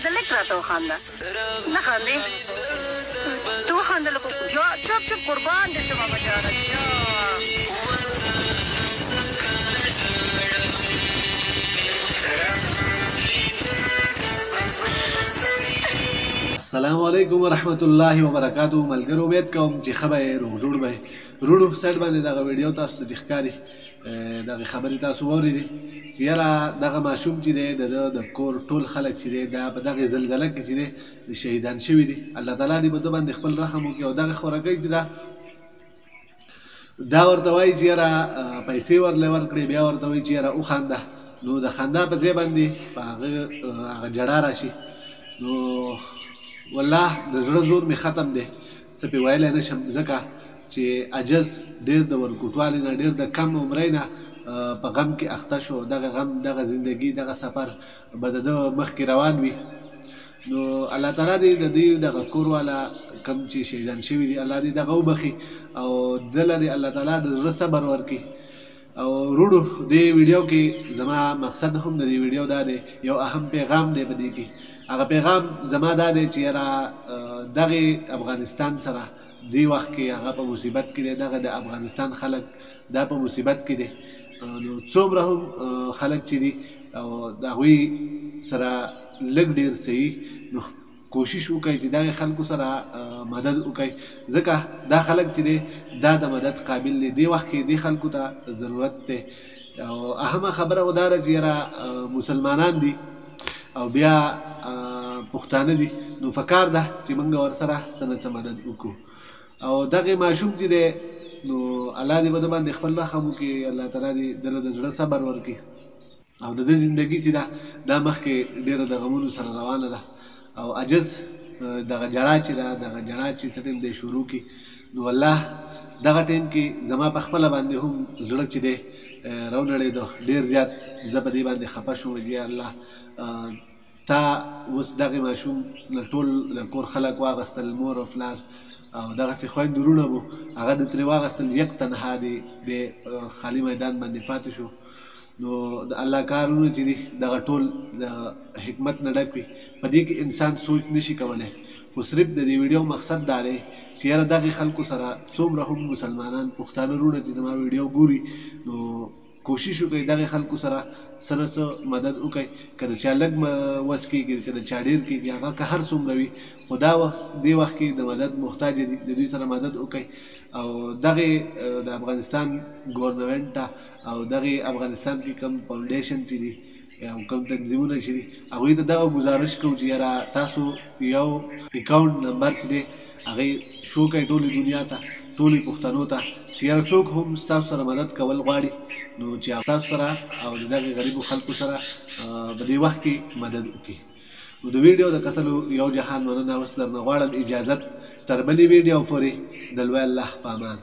ته لږ راته وخانده. نه خاندې؟ ته وخانده لکه جا چپ چپ قربان دې شم ابا جانه جا. السلام علیکم ورحمت الله وبرکاتو. ملګرو امید کوم چې ښه به یې، روغ جوړ به یې. وروڼو سایډ باندې دغه ویډیو تاسو ته چې ښکاري، دغه خبرې تاسو واورېدې چې یاره دغه ماشوم چې دی د ده د کور ټول خلک چې دی دا په دغې زلزله کې چې دی شهیدان شوي دي. الله تعالی دې په ده باندې خپل رحم وکړي. او دغه خورکۍ چې ده دا ورته وایي چې یاره پیسې ورله ورکړې، بیا ورته وایي چې یاره وخانده. نو د خندا په ځای باندې په هغه ژړا راشي. نو والله د زړه زور مې ختم دی، څه پې ویلی نه شم، ځکه چې عجز ډېر د ورکوټوالي نه، ډېر د کم عمرۍ نه په غم کې اخته شو. دغه غم، دغه زندگی، دغه سفر به د ده مخکې روان وي. نو الله تعالی دې د دوی دغه کور والا کم چې شهیدان شوي دي الله دې دغه وبخښي او ده له دې الله تعالی د زړه صبر ورکړي. او وروڼو دې ویډیو کې زما مقصد هم د دې ویډیو دا دی، یو اهم پیغام دی په دې کې. هغه پیغام زما دا دی چې یاره دغې افغانستان سره دې وخت کې هغه په مصیبت کې دی، دغه د افغانستان خلک دا په مصیبت کې دی. نو څومره هم خلک چې دي او د هغوی سره لږ ډېر صحیح، نو کوشش وکړئ چې دغه خلکو سره مدد وکړئ، ځکه دا خلک چې دی دا د مدد قابل دی. دې وخت کې دې خلکو ته ضرورت دی. او اهمه خبره خو دا ده چې یاره مسلمانان دي او بیا پښتانه دي، نو فکار ده چې موږ ورسره څه نه څه مدد وکړو. او دغه ماشوم چې دی نو الله دې په ده باندې خپل رحم وکړي، الله تعالی دې ده له د زړه صبر ورکړي. او د ده زندګي چې ده دا مخکې ډېره د غمونو سره روانه ده. او عجز دغه ژړا چې ده، دغه ژړا چې څه ټایم دی شروع کړي، نو والله دغه ټایم کې زما په خپله باندې هم زړه چې دی راونړېده ډېر زیات. زه په دې باندې خفه شوم چې یا الله تا اوس دغې ماشوم له ټول د کور خلک واغستل، مور او پلار او دغسې خویندې وروڼه مو هغه د ترې واغستل، یک تنها دی د خالي میدان باندې پاتې شو. نو د الله کارونه چې دي دغه ټول د حکمت نه ډک وي، په دې کې انسان سوچ نشي کولی. خو صرف د دې ویډیو مقصد دا دی چې یاره دغې خلکو سره څومره هم مسلمانان پښتانه وروڼه چې زما ویډیو ګوري، نو کوشش وکړئ دغې خلکو سره څه نه څه مدد وکړئ. که د چا لږ وس کېږي، که د چا ډېر کېږي، هغه که هر څومره وي، خو دا وخت دې وخت کې د مدد محتاج دي، د دوی سره مدد وکړئ. او دغې د افغانستان ګورنمنټ ته او دغې افغانستان کې کوم فاونډیشن چې دي او کوم تنظیمونه چې دي هغوی ته دغه ګزارش کوو چې یاره تاسو یو اکاونټ نمبر چې دی هغې شو کړئ ټولې دنیا ته، ټولې پښتنو ته، چې یاره څوک هم ستاسو سره مدد کول غواړي نو چې تاسو سره او د دغې غریبو خلکو سره په دې وخت کې مدد وکړي. نو د ویډیو د کتلو یو جهان مننه. اوس درنه غواړم اجازت تر بلې ویډیو پورې د لوی الله په امان.